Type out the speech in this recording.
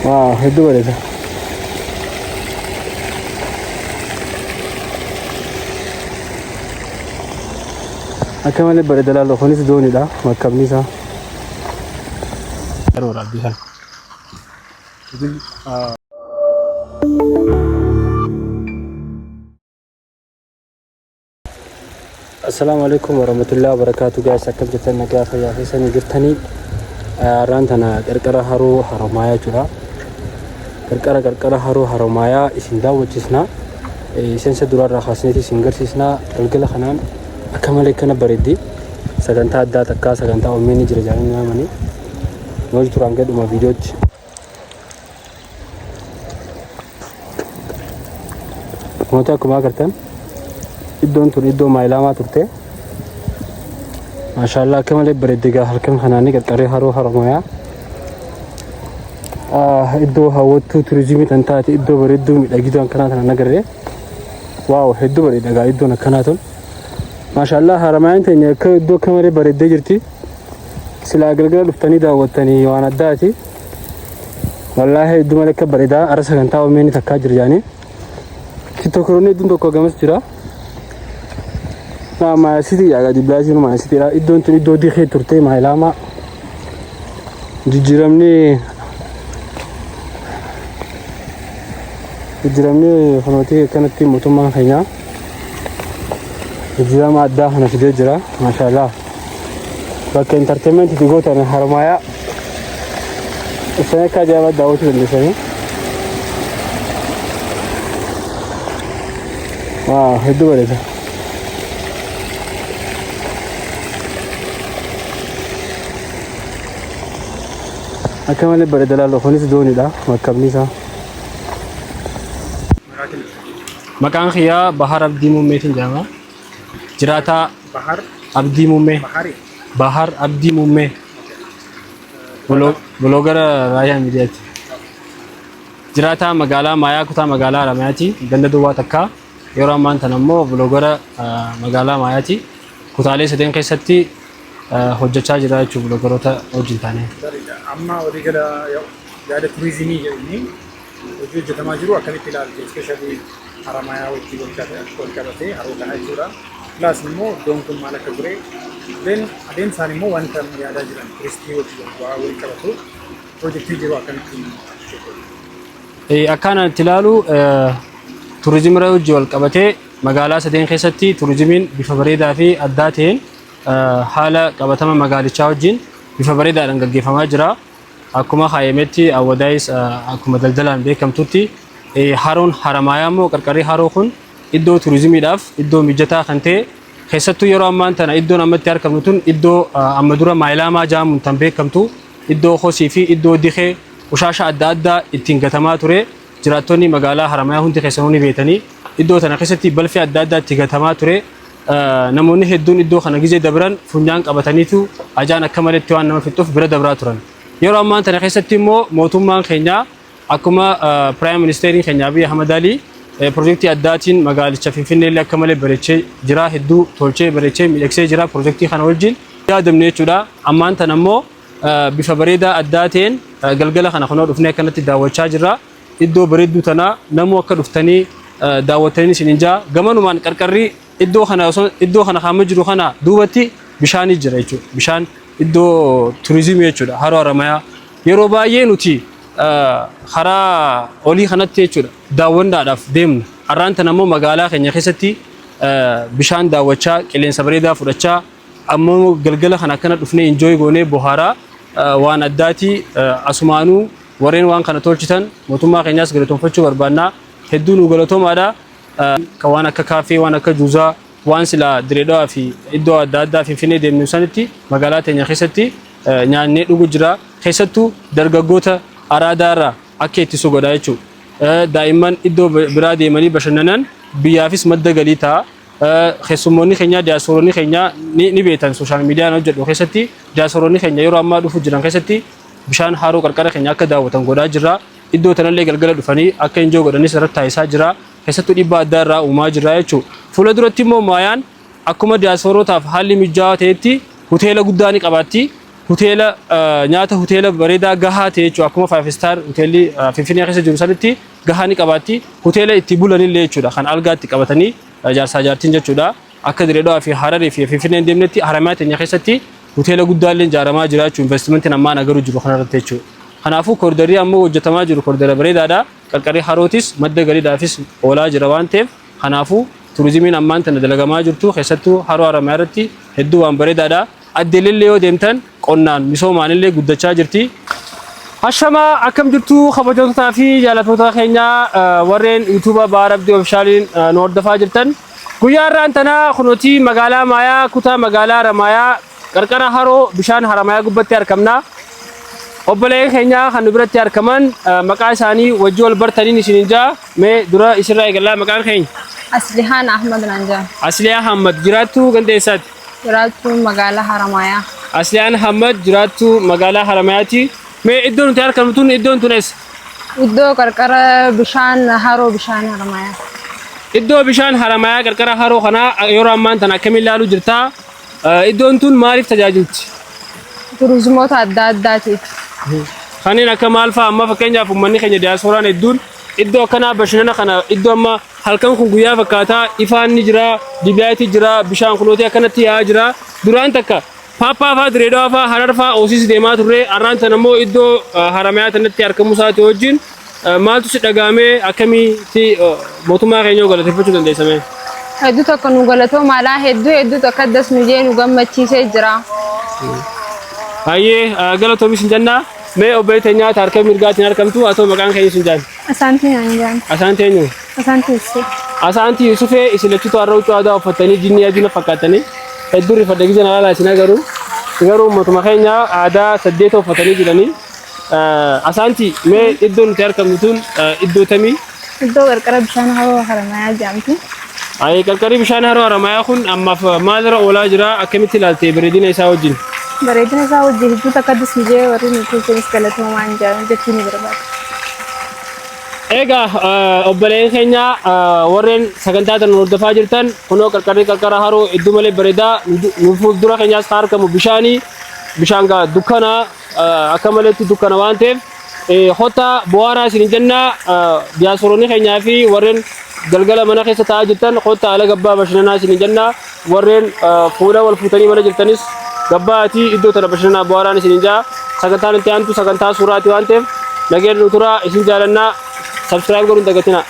Waaw, hedduu bareeda. Akka malee bareeda laal kunis dooniidha makkabni isaa. Yeroo rabbii kana. Assalaamu alaikum warahmatullahi wabarakatuh guys, akkam jirtan? Nagaa fayyaa keessanii jirtanii? Har'aan tana qarqara haroo Haromaayaa jechuudha. Qarqara haroo Haromaayaa isin daawwachiisna. Seensa duraarraa kaasneeti isin garsiisna. Galgala kanaan akka malee akkana bareeddi. Sagantaa addaa takkaa sagantaa OMN jira jedhanii yaamanii. Noolii turaan gadhuma viidiyootti. Mootii akkuma agartan iddoon tun iddoo maayilaamaa turte. Maashaallah, akka malee bareedde gaa halkan kanaanii qarqaree haroo Haromaayaa. Iddoo hawwattuu turizimii kan taate, iddoo bareedduu miidhagduu akkanaa tana nagarree. Wow, hedduu bareeda gaa iddoon akkanaa tun. Maashaallah, Haramaayaan teenya akka iddoo akka malee bareeddee jirti. Silaa galgala dhuftanii daawwattanii waan addaati. Wallaahi hedduu malee akka bareedaa. Ara sagantaa OMN takkaa jira jaanii. Tiktookeroonni hedduun tokko gamas jira. Maayasitii yaa diblaasiin maayasitiidha. Iddoon tun iddoo dikee turte maayilaamaa. Jijjiiramni kunooti akkanatti mootummaan keenya jijjiirama addaa kana fidee jira. Maashaallah. Bakka entertainment itti gootan Harmaayaa ibsanii akka ajaa'ibaa daawwachuu dandeessanii. Wow, hedduu bareeda. Akka malee bareeda laal kunis dooniidha makkabni isaa. Maqaan kiyyaa Bahar Abdii Muummeetiin jedhama. Jiraataa Bahar Abdii Muummee. Bahari. Bahar Abdii Muummee. Blogger Raayyaa Miidiyaati. Jiraataa magaalaa Maayaa, kutaa magaalaa Haramayaati. Ganda duwwaa takkaa. Yeroo ammaan tana immoo blogger magaalaa Maayaati. Kutaalee sadeen keessatti hojjechaa jira jechuudha bloggeroota wajjin taanee. Bareeda. Amma waliigala yaada turizimii jedhanii hojii hojjetamaa jiru akkamitti ilaalte, especially Haramayaa wajjin wal qabatee haroo kana jechuudha. Plus immoo iddoon kun maal akka ture, then adeemsaan immoo wanta yaadaa jiran turistii wajjin wal qabatu piroojeektii jiru akkamittiin jechuudha? Akkaan ani itti ilaalu, turizimii wajjin wal qabatee magaalaa sadeen keessatti turizimiin bifa bareedaa fi addaa ta'een haala qabatama magaalichaa wajjin bifa bareedaadhaan gaggeeffamaa jira. Akkuma kaayametti Awwadaayis akkuma daldalaan beekamtutti, haroon Haramaayaa immoo qarqarri haroo kun iddoo turizimiidhaaf iddoo mijataa kan ta'e, keessattuu yeroo ammaan tana iddoon ammatti argamnu tun iddoo amma dura maayilaamaa jaamuun tan beekamtu, iddoo kosii fi iddoo dikee qushaasha adda addaa ittiin gatamaa ture. Jiraattonni magaalaa Haramayaa hundi keessanuu ni beetanii, iddoo tana keessatti balfi adda addaa itti gatamaa ture. Namoonni hedduun iddoo kana gizee dabran funyaan qabataniitu ajaan akka maletti waan nama fixuuf bira dabraa turan. Yeroo ammaan tana keessatti immoo mootummaan keenya akkuma Prime Ministeeriin keenya Abiy Ahmad Ali pirojektii addaatiin magaalicha Finfinnee illee akka malee bareechee jira, hedduu tolchee bareechee miidhagsee jira. Pirojektii kana wajjin yaadamne jechuudha. Ammaan tana immoo bifa bareedaa addaa ta'een galgala kana kunoo dhufnee akkanatti daawwachaa jirra. Iddoo bareedduu tana namuu akka dhuftanii daawwattanii isin hin jaa. Gamanumaan qarqarri iddoo kana osoo iddoo kana kaama jiru kana duubatti bishaanii jira jechuudha. Bishaan iddoo turizimii jechuudha. Haroo Haramayaa. Yeroo baay'ee nuti karaa olii kanatti jechuudha daawwannaadhaaf deemna. Har'aan tana immoo magaalaa keenya keessatti bishaan daawwachaa, qilleensa bareedaa fudhachaa, ammoo galgala kana akkana dhufnee enjoy goonee bohaaraa waan addaati. Asumaanuu warreen waan kana tolchitan mootummaa keenyaas galatoonfachuu barbaannaa. Hedduu nu galatoomaadha. Waan akka kaaffee, waan akka juuzaa, waan silaa Direedawaa fi iddoo adda addaa Finfinnee deemnu sanitti magaalaa teenya keessatti nyaannee dhugu jira. Keessattuu dargaggoota araadaa irraa akka ittisu godha jechuudha. Daa'imman iddoo biraa deemanii bashannanan biyyaafis madda galii ta'a. Keessummoonni keenya, diyaaspooronni keenya ni beektan, social miidiyaan hojjedhu keessatti diyaaspooronni keenya yeroo ammaa dhufu jiran keessatti bishaan haroo qarqara keenya akka daawwatan godhaa jirra. Iddoo tanallee galgala dhufanii akka enjoy godhanis irratti taasisaa jira. Keessattuu dhiibbaa addaa irraa uumaa jira jechuudha. Fuula duratti immoo Maayaan akkuma diyaaspoorotaaf haalli mijaawaa ta'etti hoteela guddaa ni qabaatti. Hoteela nyaata hoteela bareedaa gahaa ta'e jechuudha. Akkuma five star hoteelli Finfinnee keessa jiru sanitti gahaa ni qabaatti. Hoteela itti bulanillee jechuudha. Kan algaatti qabatanii jaarsaa jaartiin jechuudha. Akka Direedawaa fi Hararii fi Finfinnee hin deemnetti Haramayaa teenya keessatti hoteela guddaallee ijaaramaa jira jechuudha. Investimentiin ammaan agaruu jiru kanarratti jechuudha. Kanaafuu koriidarii ammoo hojjetamaa jiru koriidara bareedaadha. Qarqarri harootis madda galiidhaafis oolaa jira waan ta'eef, kanaafuu turizimiin ammaan tana dalagamaa jirtu keessattuu haroo Haramayaa irratti hedduu waan bareedaadha. Addeelillee yoo deemtan qonnaan misoomaanillee guddachaa jirti. Hashamaa, akkam jirtu kabajamtootaa fi jaallattoota keenya warreen YouTube Baar Abdii Officialiin nu hordofaa jirtan? Guyyaa har'aan tanaa kunuuti magaalaa Maayaa, kutaa magaalaa Haramayaa, qarqara haroo bishaan Haramayaa gubbatti argamna. Obboleen keenya kan nu biratti argaman maqaa isaanii wajji wal bartaniin isinin jaa. Mee dura isirraa eegallaa, maqaan keenya? Aslihaan Ahmad naan jedhama. Asliyaa Ahmad, jiraattuu ganda eessaati? Jiraattuu magaalaa Haramayaa. Asliyaan Ahmad, jiraattuu magaalaa Haramayaati. Mee iddoon nuti argamnu tun iddoon tun eessa? Iddoo qarqara bishaan haroo bishaan Haramayaa. Iddoo bishaan Haramayaa qarqara haroo kanaa yeroo ammaan tana akkamiin ilaaluu jirtaa? Iddoon tun maaliif tajaajilti? Turizimoota adda addaatiif. Kanneen akka maal fa'a? Amma fakkeenyaaf uummanni keenya diyaaspooraan hedduun iddoo akkanaa bashannana kana, iddoo amma halkan kun guyyaa fakkaataa, ifaan ni jira, dibiyaati jira, bishaan kunootee akkanatti yaa'aa jira. Duraan takka Paappaa fa'aa, Direedawaa fa'aa, Harar fa'aa oosiis deemaa turre. Har'aan tana immoo iddoo Haramayaa tanatti argamuu isaati wajjin maaltu si dhaga'amee? Akkamitti mootummaa keenya galateeffachuu dandeessame? Hedduu tokko nu galatoomaadha. Hedduu hedduu tokko addas nu jee nu gammachiisee jira. Baay'ee galatoomis hin jennaa. Mee obboleettii nyaata harka mirgaatiin argamtu haa ta'u, maqaan keenya sun jaan? Asaantii naan jedhama. Asaan teenyu? Asaantii Yusufee. Asaantii Yusufee, isin lachuutu har'a huccuu aadaa uffattanii jinni adii na fakkaatanii hedduu rifadhe gizan alaalaa isin agaruu, garuu uummatuma keenya aadaa saddeeta uffatanii jiranii. Asaantii, mee iddoon nuti argamnu tun iddoo tamii? Iddoo qarqara bishaan haroo Haramayaa jedhamti. Ayee, qarqarri bishaan haroo Haramayaa kun ammaaf maalirra oolaa jira? Akkamitti ilaalte bareedina isaa wajjin? Bareedina isaa wajjin hedduu takka addas nu jee warri nu tolchanis galatoomaan jechuu ni barbaada. Egaa obboleen keenya warreen sagantaa kana hordofaa jirtan, kunoo qarqarri qarqara haroo iddoo malee bareedaa. Nu fuuldura keenyaas kan argamu bishaanii, bishaan gaa dukkana, akka maleetti dukkana waan ta'eef kottaa bu'aaraa isin jennaa. Diyaasoroonni keenyaa fi warreen galgala mana keessa taa'aa jirtan, kottaa ala gabbaa bashannanaa isin jennaa. Warreen fuula wal fuutanii mana jirtanis gabbaatii iddoo tana bashannanaa bu'aaraan isin jaa. Sagantaan itti aantu sagantaa suuraati waan ta'eef nageen nu turaa, isin jaalannaa. Subscribe godhuun dagatinaa.